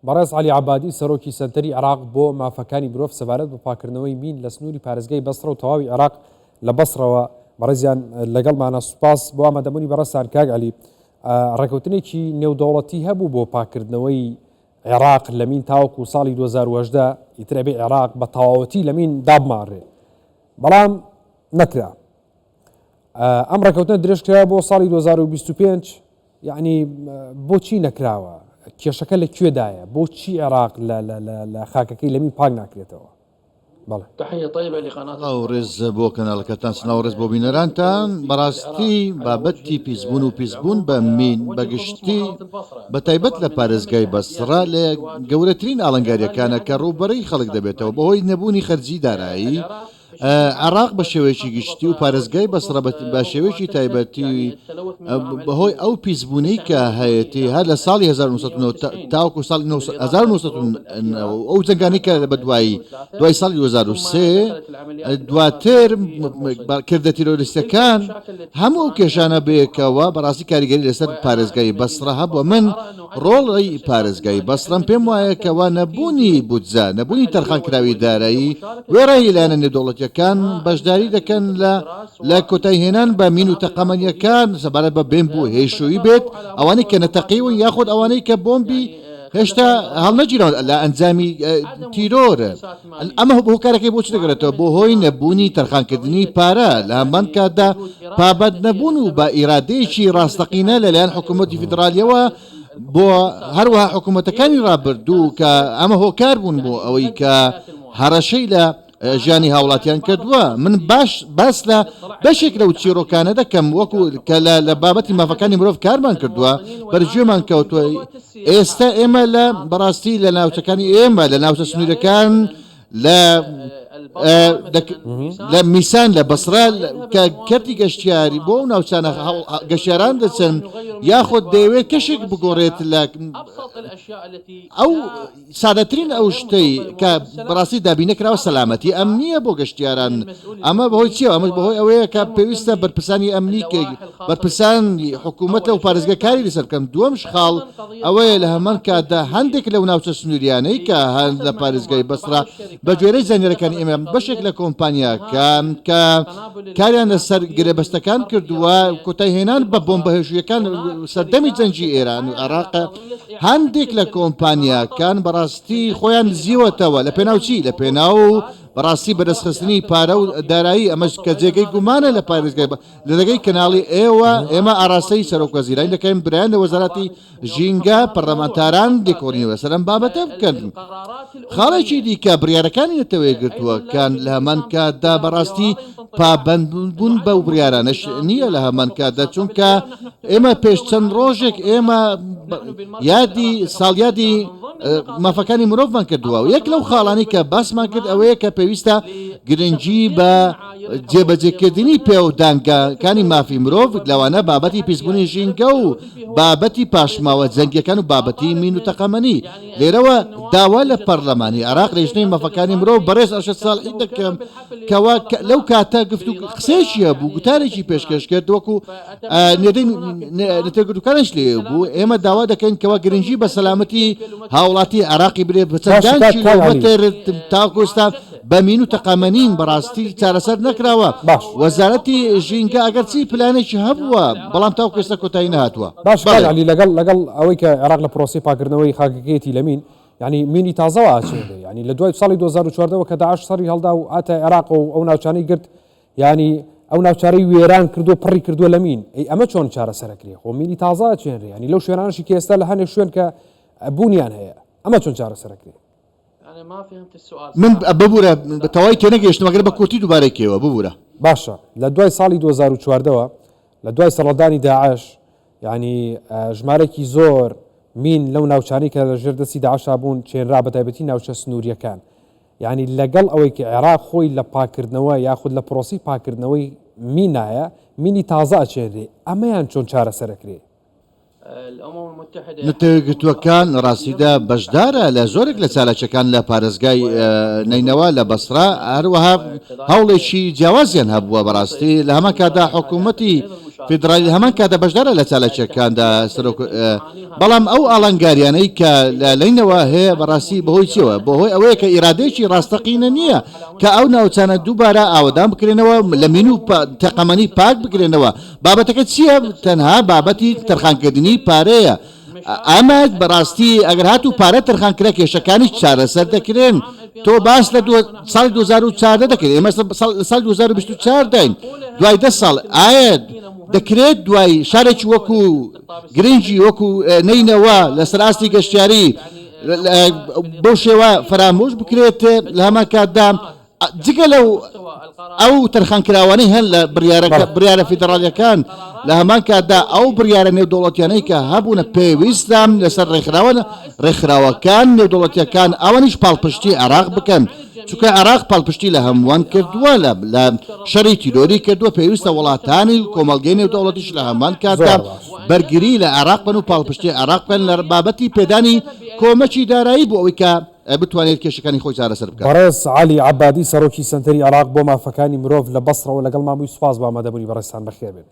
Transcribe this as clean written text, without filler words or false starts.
بەڕێز عەلی عەبادی سەرۆکی سەنتەری عێراق بۆ مافەکانی مرۆڤ سەبارەت بە پاککردنەوەی مین لە سنووری پارێزگای بەسڕە و تەواوی عێراق لە بەسڕەوە بەڕێزیان لەگەڵمانە سوپاس بۆ ئامادەبوونی بەڕێزتان کاک عەلی ڕێکەوتنێکی نێودەوڵەتی هەبوو بۆ پاککردنەوەی عێراق لە مین تاوەکو ساڵی 2018 ئیتر ئەبێ عێراق بە تەواوەتی لە مین دابماڕێ بەڵام نەکرا ئەم ڕێکەوتنە درێژکرایەوە بۆ ساڵی 2025 یعنی بۆچی نەکراوە کێشەکە لە کوێدایە بۆچی عێراق لە خاکەکەی لە مین پاک ناکرێتەوە بەڵێ. سڵاو و ڕێز بۆ کەناڵەکەتان سڵاو و ڕێز بۆ بینەرانتان بەڕاستی بابەتی پیسبوون و پیسبوون بە مین بەگشتی بە تایبەت لە پارێزگای بەسڕە لە گەورەترین ئاڵنگاریەکانە کە ڕووبەڕووی خەڵک دەبێتەوە بەهۆی نەبوونی خەرجی دارایی عێراق بە شێوەیەکی گشتی و پارێزگای بەسڕە بە شێوەیەکی تایبەتی بەهۆی ئەو پیسبوونەی کە هەیەتی هەر لە ساڵی 1990 تاوەکو ساڵی 1990 ئەو جەنگانی کە بە دوایی دوای ساڵی 2003 دواتر کردە تیرۆریستەکان هەموو ئەو کێشانە بەیەکەوە بەڕاستی کاریگەری لەسەر پارێزگای بەسڕە هەبووە من ڕۆڵی پارێزگای بەسڕەم پێم وایە کەوا نەبوونی بودجە، نەبوونی تەرخانکراوی دارایی، وێڕای لایەنە نێودەوڵەتییەکان بەشداری دەکەن لە لە کۆتاییهێنان بە مین و تەقەمەنییەکان سەبارەت بە بێمب و هێشووی بێت، ئەوانەی کە نەتەقیون یاخود ئەوانەی کە بۆمبی هێشتا هەڵنەگیراون لە ئەنجامی تیرۆر. ئەمە هۆکارەکەی بۆ چ دەگەڕێتەوە؟ بۆ هۆی نەبوونی تەرخانکردنی پارە، لە هەمان کاتدا پابەند نەبوون و بە ئیرادەیەکی ڕاستەقینە لەلایەن حکوومەتی فیدراڵییەوە بۆ هەروەها حکوومەتەکانی ڕابردوو کە ئەمە هۆکار بوون بۆ ئەوەی کە هەڕەشەی لە ژیانی هاوڵاتیان کردووە. من باش باس لە بەشێک لەو چیڕۆکانە دەکەم وەکو کە لە بابەتی مافەکانی مرۆڤ کارمان کردووە، بەرگوێمان کەوتووە، ئێستا ئێمە لە بەڕاستی لە ناوچەکانی ئێمە لە ناوچە سنوورەکان لە لە میسان لە بەسرە کە کەرتی گەشتیاری بۆ ئەو ناوچانە گەشتیاران دەچن یاخود دەیەوێت کەشێک بگۆڕێت لە ئەو سادەترین ئەو شتەی کە بەڕاستی دابیننەکراوە سەلامەتی ئەمنییە بۆ گەشتیاران، ئەمە بەهۆی چییەوە؟ ئەمەش بەهۆی ئەوەیە کە پێویستە بەرپرسانی ئەمنی بەرپرسانی حکوومەت لەو پارێزگا کاری لەسەر بکەن، دووەمش خاڵ ئەوەیە لە هەمان کاتدا هەندێک لەو ناوچە سنووریانەی کە هەن لە پارێزگای بەسڕە بە گوێرەی زانیارییەکانی ئێمە بەشێک لە کۆمپانیاکان کە کاریان لەسەر گرێبەستەکان کردووە کۆتایهێنان بە بۆمبە هێشوویەکان سەردەمی جەنگی ئێران و عێراق هەندێک لە کۆمپانیاکان بەڕاستی خۆیان دزیوەتەوە لە پێناو چی؟ لە پێناو بەڕاستی بەدەستخستنی پارە و دارایی ئەمەش کە جێگەی گومانە لە پارێزگای لە ڕێگەی کەناڵی ئێوە ئێمە ئاراستەی سەرۆک وەزیرانی دەکەین برایان لە وەزارەتی ژینگە پەرلەمانتاران لێکۆڵینەوە لەسەر ئەم بابەتە بکەن. خاڵێکی دیکە بڕیارەکانی نەتەوە یەکگرتووەکان لە هەمان کاتدا بەڕاستی پابەندبوون بەو بڕیارانەش نییە لە هەمان کاتدا چونکە ئێمە پێش چەند ڕۆژێک ئێمە یادی ساڵیادی مافەکانی مرۆڤمان کردووە و یەک لەو خاڵانی کە باسمان کرد ئەوەیە کە پێویستە گرنگی بە جێبەجێکردنی پێودانگەکانی مافی مرۆڤ لەوانە بابەتی پیسبوونی ژینگە و بابەتی پاشماوە جەنگیەکان و بابەتی مین و تەقەمەنی لێرەوە داوا لە پەرلەمانی عێراق لێژنەی مافەکانی مرۆڤ بەڕێز ئەرشەد ساڵحی دەکەم کەوا لەو کاتە گفت و قسەیەکی هەبوو گوتارێکی پێشکەش کرد وەکو نێردەی نەتەوەیەکگرتووەکانیش لێ بوو ئێمە داوا دەکەین کەوا گرنگی بە سەلامەتی هاوڵاتی عێراقی برێ بە چەندان کیلۆمەتر تاکو ئێستا بە مین و تەقەمەنین بەڕاستی چارەسەر نەکراوە باش وەزارەتی ژینگە ئەگەرچی پلانێکی هەبووە بەڵام تاوەکو ئێستا کۆتایی نەهاتووە باش کاک عەلی لەگەڵ لەگەڵ ئەوەی کە عێراق لە پرۆسەی پاکردنەوەی خاکەکەیەتی لە مین یعنی مینی تازەوە ئاچێنرێ یعنی لە دوای ساڵی 2014 وە کە داعش سەری هەڵدا و هاتە عێراق و ئەو ناوچانەی گرت یعنی ئەو ناوچارەی وێران کردو پڕی کردووە لە مین ئەی ئەمە چۆن چارەسەرەکرێ خۆ مینی تازە ئەچێنرێ یعنی لەو شوێنانەشی کە ئێستا لە هەنێک شوێن کە بوونیان هەیە ئەمە چۆن چارەسەرەکرێ؟ من ببورە بە تەواوی تێنەگەیشتم ئەگەر بە کورتی دووبارەی کەیەوە ببورە. باشە لە دوای ساڵی 2014 وە لە دوای سەرهەڵدانی داعش یانی ژمارەکی زۆر مین لەو ناوچانەی کە لە ژێر دەستی داعشا بوون چێنرا بە تایبەتی ناوچە سنووریەکان یانی لەگەڵ ئەوەی کە عێراق خۆی لە پاکردنەوە یاخود لە پرۆسی پاکردنەوەی مینایە مینی تازە ئەچێنرێ ئەمەیان چۆن چارەسەرەکرێ؟ نەتەوەیەکگرتووەکان لە ڕاستیدا بەشدارە لە زۆرێک لە چالاکیەکان لە پارێزگای نەینەوا لە بەسڕە، هەروەها هەوڵێکی جیاوازیان هەبووە بەڕاستی لە هەمان کاتدا حکوومەتی. فیدراڵی لە هەمان کاتدا بەشدارە لە چالاکییەکاندا سەرۆک بەڵام ئەو ئاڵنگاریانەی کە لە لەینەوە هەیە بەڕاستی بەهۆی چیەوە بەهۆی ئەوەیە کە ئیرادەیەکی ڕاستەقینە نییە کە ئەو ناوچانە دووبارە ئاوەدان بکرێنەوە لە مین و تەقەمەنی پاک بکرێنەوە بابەتەکە چییە تەنها بابەتی تەرخانکردنی پارەیە ئەمە بەڕاستی ئەگەر هاتوو پارە تەرخان کرا کێشەکانیش چارەسەر دەکرێن تۆ باس لە ساڵی 2014 دەکرێت ئێمە لە ساڵی 2024 داین دوای دە ساڵ ئایا دەکرێت دوای شارێکی وەکو گرنگی وەکو نەینەوە لەسەر ئاستی گەشتیاری بەو شێوە فەرامۆش بکرێت لە هەمان کاتدا جگە لەو ئەو تەرخانکراوانەی هەن لە بڕیارەکە بڕیارە فیدراڵیەکان لە هەمان کاتدا ئەو بڕیارە نێودەوڵەتیانەی کە هەبوونە پێویستە لەسەر ڕێکخراوە ڕێکخراوەکان نێودەوڵەتیەکان ئەوانیش پاڵپشتی عێراق بکەن چونکە عێراق پاڵپشتی لە هەمووان کردووە لە لە شەڕی تیرۆری کردووە پێویستە وڵاتانی و کۆمەڵگەی نێودەوڵەتیش لە هەمان کاتدا بەرگری لە عێراق بن و پاڵپشتی عێراق بکەن لە بابەتی پێدانی کۆمەکی دارایی بۆ ئەوەی کە بتوانێت کێشەکانی خۆی چارەسەر بکات. بەڕێز عەلی عەبادی سەرۆکی سەنتەری عێراق بۆ مافەکانی مرۆڤ لە بەسڕەوە لەگەڵمان بووی سوپاس بۆ ئامادەبوونی بەڕێزتان بەخێربێن.